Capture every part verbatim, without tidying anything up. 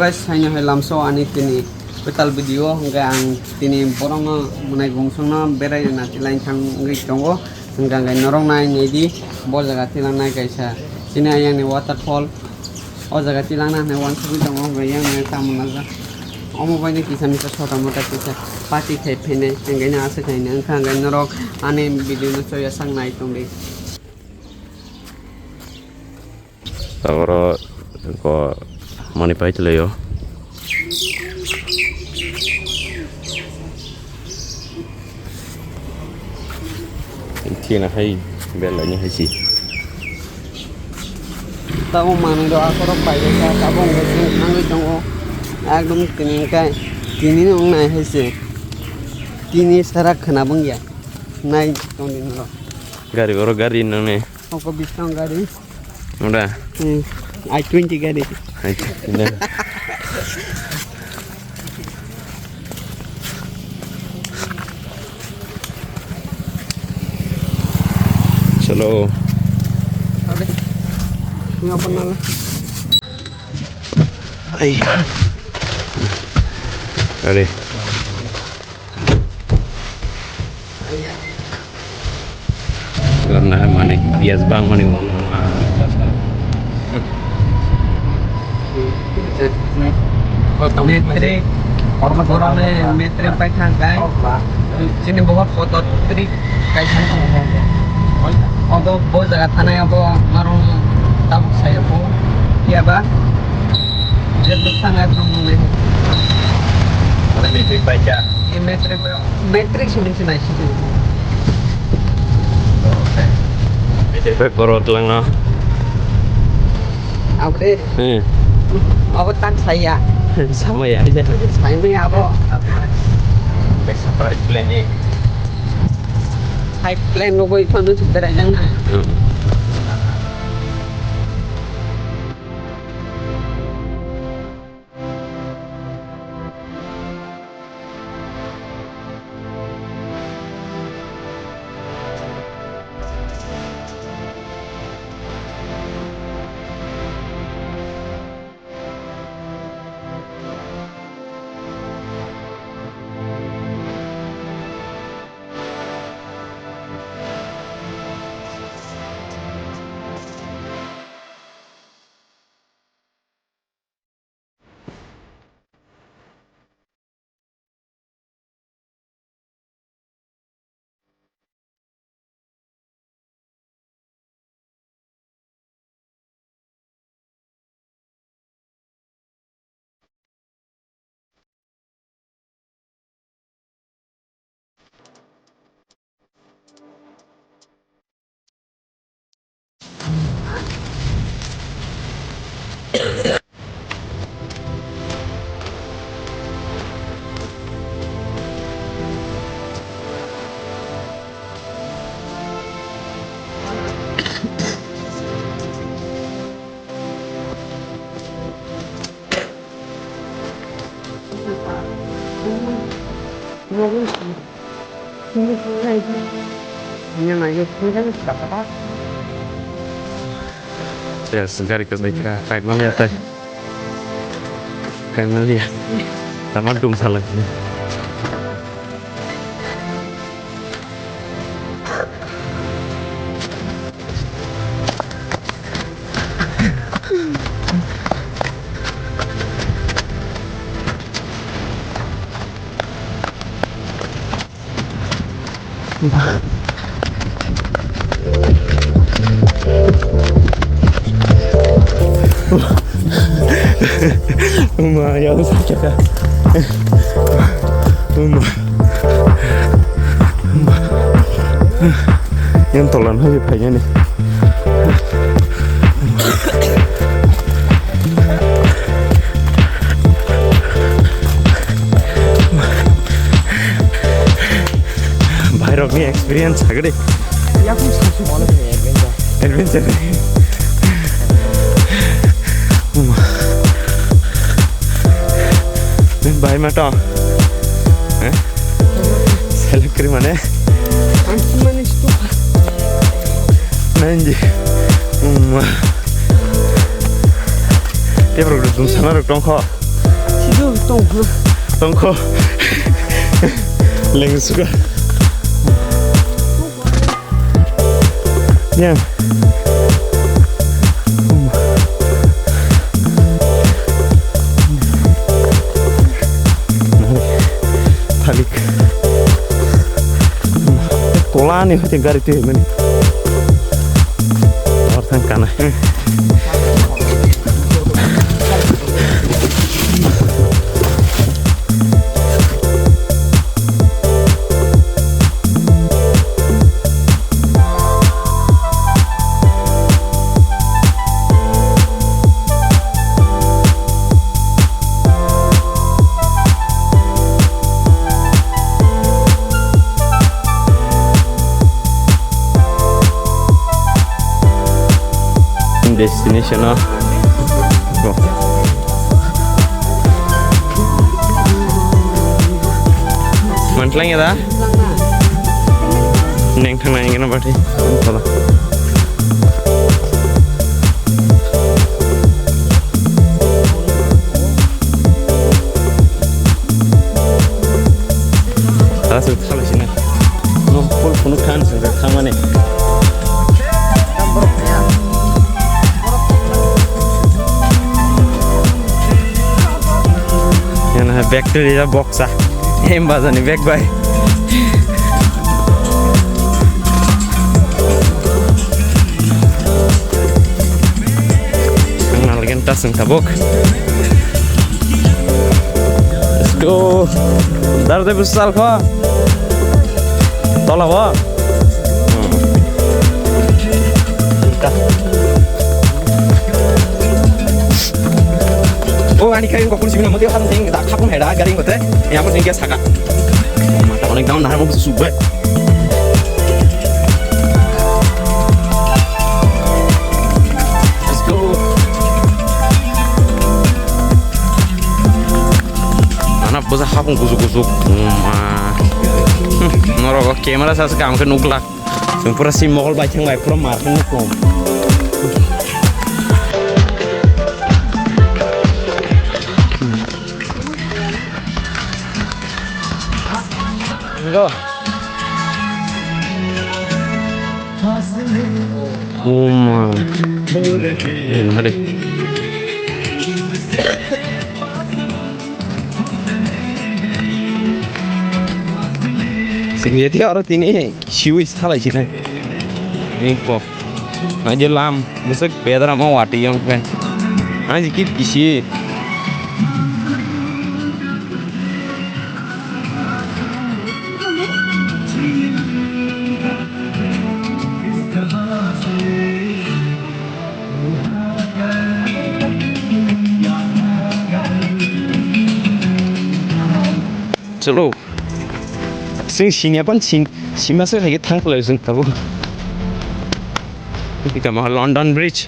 Guys, haino hai lamso ani tini kwtal video, hwnkhe ang tini borokno mwnai gungsongno berai rwna tilain thangwi tongo. Hwnkhe ang norok nai naidi, bo jaga tilangnai kaisa chini ayangni waterfall. O jaga tilangna hinwi uansugwi tongo, hwnkhe yang nai tamo najak. Omo baino kisa misa sota mota kisa party khai phainai, hwnkhe aswk khainai wngkha, hwnkhe norok ani video no choya sak nai tongdi. Taboro ko mani pai tlaio. Thina hai belai ni hai si. Tabuk manwi rok akhorok paijak kha, tabuk hwnkhe chwng thangwi tongo. Ekdom tini hwnkhe tini no wngnai hai se. Tini sara khwna bwngya. Nai tongdi norok. Gari oro gari nang ne. Oko bisong gari. Ora. Hmm. I twenty gari. Hai, pindah. Chalo. Abe. Ini apa nama? Ai. Are. Karena mani bias bang mani. Metrik, borokni metrik pai thang kai. Chini bohor kotor trik kai thang. Obo bo jaga thanai obo marung tabuk saya bo. Iya ba? Jeto thangai tong nung. Metrik pai cha. Metrik. Matrix ni sinai sini. Bek borok twlangno. Abre. Hmm. Abo tak saya. Sama ya aja. Saya ni abo. Bek separate plan ni. Hai plan lo boy panu sudah aja. Hmm. Yes, gari kwchai kha, kaimaliya tai. Kaimaliya. Tama dum salak. Uma, ya, sakit, ya. Uma. Yang tolan hai phainani. Bhai rokni experience sagri. Yakung sung sung ono adventure. Adventure. Bhai mato. Eh? Selekri mane? Ang sumani sto. Nanji. Umma. Te bro dum sana rok tong kho. Tongkho. Lengsuka. Yang. Thalik. Tola ni hoite gari twi mani. Or thang kana. Destination o. Go. Mantlang ya da? Neng thang nai ngena bati. Tola. Aswk thala sina. No full phunuk khan swngjak thangmani. Yana bag twi rijak boksa. Em bazani bag bai. Ang nalgen tas wng tabuk. Let's go. Dar de busal kho. Tola bo. Hmm. O ani khai ko kun sibina mati khan sing da khapung heda gari mate. Ya mo sing ke saka. Mata onek daun dahar mo subai. Let's go. Ana bosa hapung kusu kusu. Ma. Hmm, norok camera sasa kam ke nukla. Sung pura si mogol bai thang bai pura mar ke nukla. Go. Oh my. Hari. Sing dia oro tini. Siwi salai sinai. Ring pok. Aje lam, besok bedra mau wati yang pen. Aje kit kisi. Chalo. Sing sini apa sing sima se lagi thang kalo sing tabu. Kita mah London Bridge.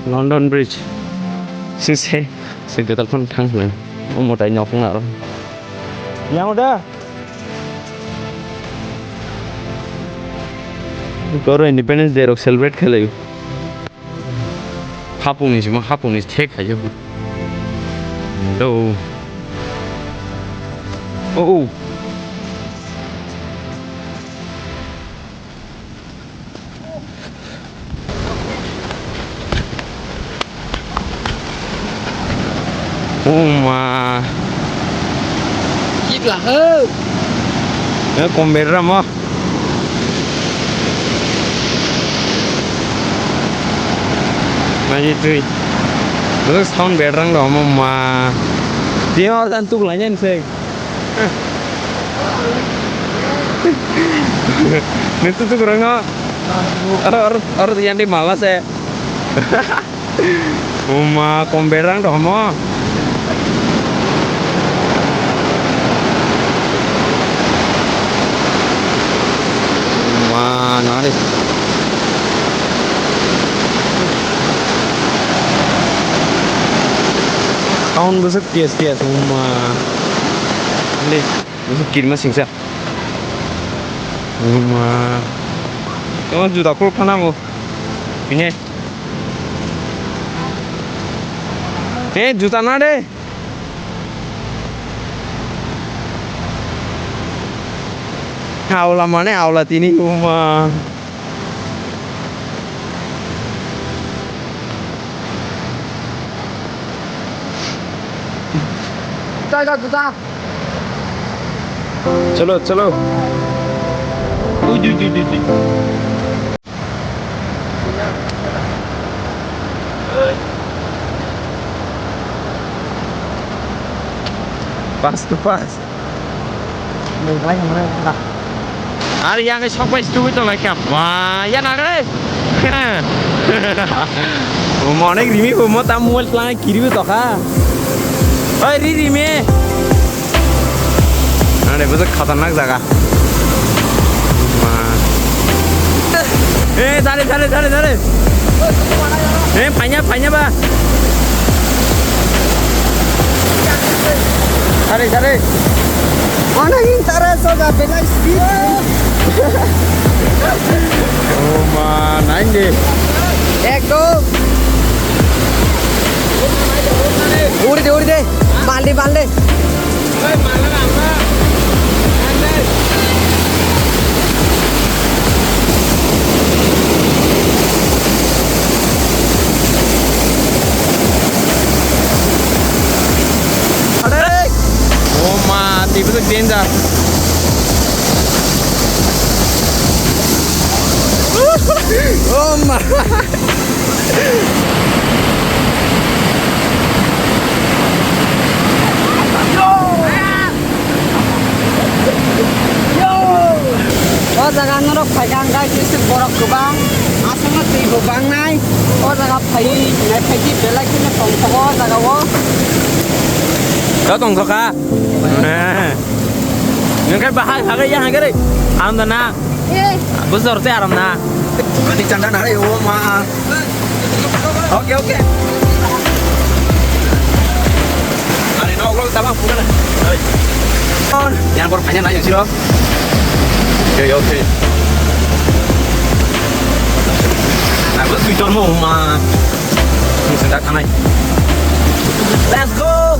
London Bridge. Sing se sing tetal phone thang kalo. O motai nyok na ro. Yang udah. Koro Independence Day rok celebrate khalai. Hapungni simo, hapungni thek hai. Hello. Oh, oh. Uma. Ikla ho. Eh, komber ramo. Nai twi. Belok sound berang do ma. Dia mau santuk lainnya sih. Nitu tu kurang no. Aro aro aro yang di malas eh. Uma komberang do mo. Uma nari. Sound besok tias tias uma. Ini besok kirma singsa. Uma. Kamu juta kul kana mo? Ini. Eh, juta na de. Aula mane aula tini uma. Juta, juta, juta. Chalo, chalo. Ui, ui, ui, ui, ui. Pass to pass. Ar yang sok bai stui tong lai kha. Wah, ya na re. Mo onek rimi bo mo ta mobile plan kiri to kha. Oi, ri, ri me. Ane, bo khatarnak jaga. Ma. Eh, dale, dale, dale, dale. Eh, phaina, phaina ba. Dale, dale. Mana ini tara soga belai speed. Oh, ma, nine de. Ekdom. Uri de, uri de. Balde, balde. Oh ma, tei bo danger. Oh ma. O jaga norok phaikha hwnkhe kisa borok kwbang, aswkno twi bo bangnai. O jaga phaiwi naiphaidi belai kheno tongthokgo o jaga o. O tongthokha. Nungkhe bahai hagai ya hagai. Hamda na. Eh. Bujor te aram na. Ani chanda na re o ma. Oke, oke. Ani no lo tabang pura na. Yang bor panya na yang siro. Oke, oke. Aku sui tormo ma. Senda kanai. Let's go.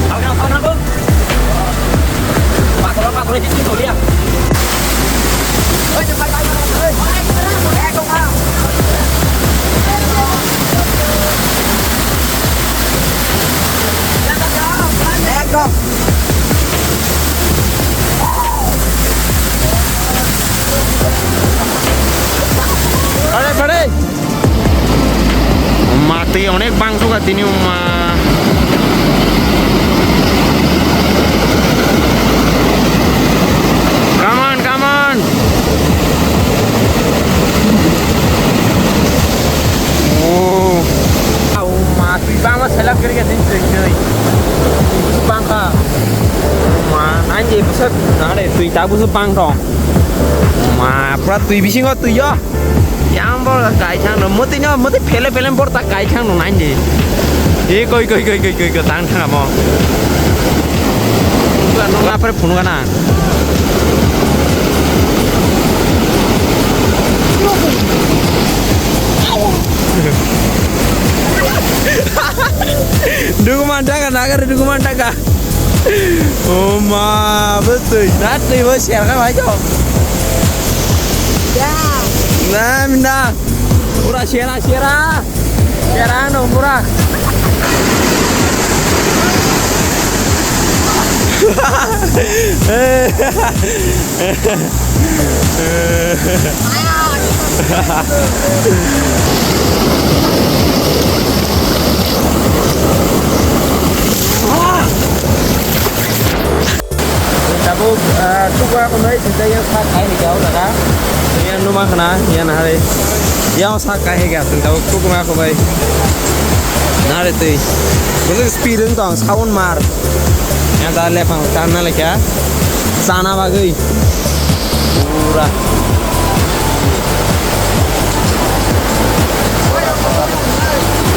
Patro, patro, patro, patro, patro. Ekdom. Pare, pare. Ma, twi onek bangsuka tini, ma. Come on, come on. Oh. Au, ma, twi bangma selak kiri kiri twi twi. Bangka. Ma, nai je busa, nare twi ta busa bang tong. Ma, pura twi bisingo twi yo. Yang bor kaithang no, muti no, muti phele phele bor ta kaithang no nai di. E koi, koi, koi, koi, koi, koi, tang thang amo. Nungka, nungka, apre phunukha na. Dukuman taka, nagar dukuman taka. Oh ma, betul. Nanti bos siapa aja. Ya. Nah, minta. Pura sera, sera. Sera no pura. Tabuk, ah, tukma khwnai swijak yang sak kai hwnkhe o jaga. Yang numa khna, yang hari. Yang sak kai hwnkhe aswk tabuk tukma khwnai. Nare twi. Bwswk speed wng tong, sound mar. Yang da lephang tanna lekha. Chana bagwi. Pura.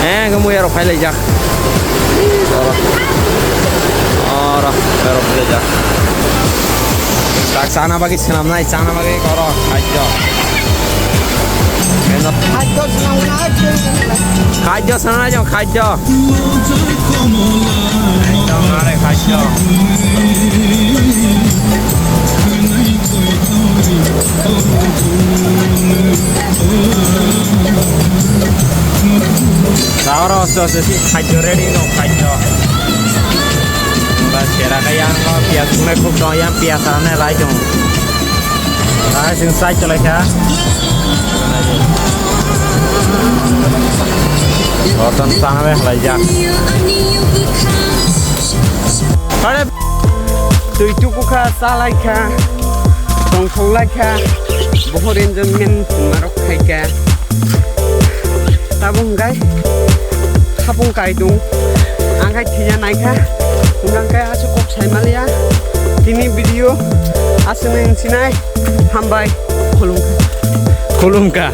Eh, khe muya rok phai laijak. Oro. Oro, oro phai laijak. Tak chana bagwi swnamnai, chana bagwi oro, khaijak. Khajjo swnamna, khajjo swnamna, khajjo. Ekdom nare khajjo. Ahora aste aste si khajjo ready no khajjo. Ba sera kaya no pias sungai khub dong yang pias ane lai dong. Hai sing sai cholai kha. Orton sana be lai jak. Are twi tuku kha, cha lai kha, tongthok lai kha, bohor enjoyment marok khai kha. Tabuk hwnkhe hapung kai tung, ang khai thwiya naikha, hwnkhe aswk kok sai maliya. Tini video aswk nai sinai, hambai, khulumkha. Khulumkha.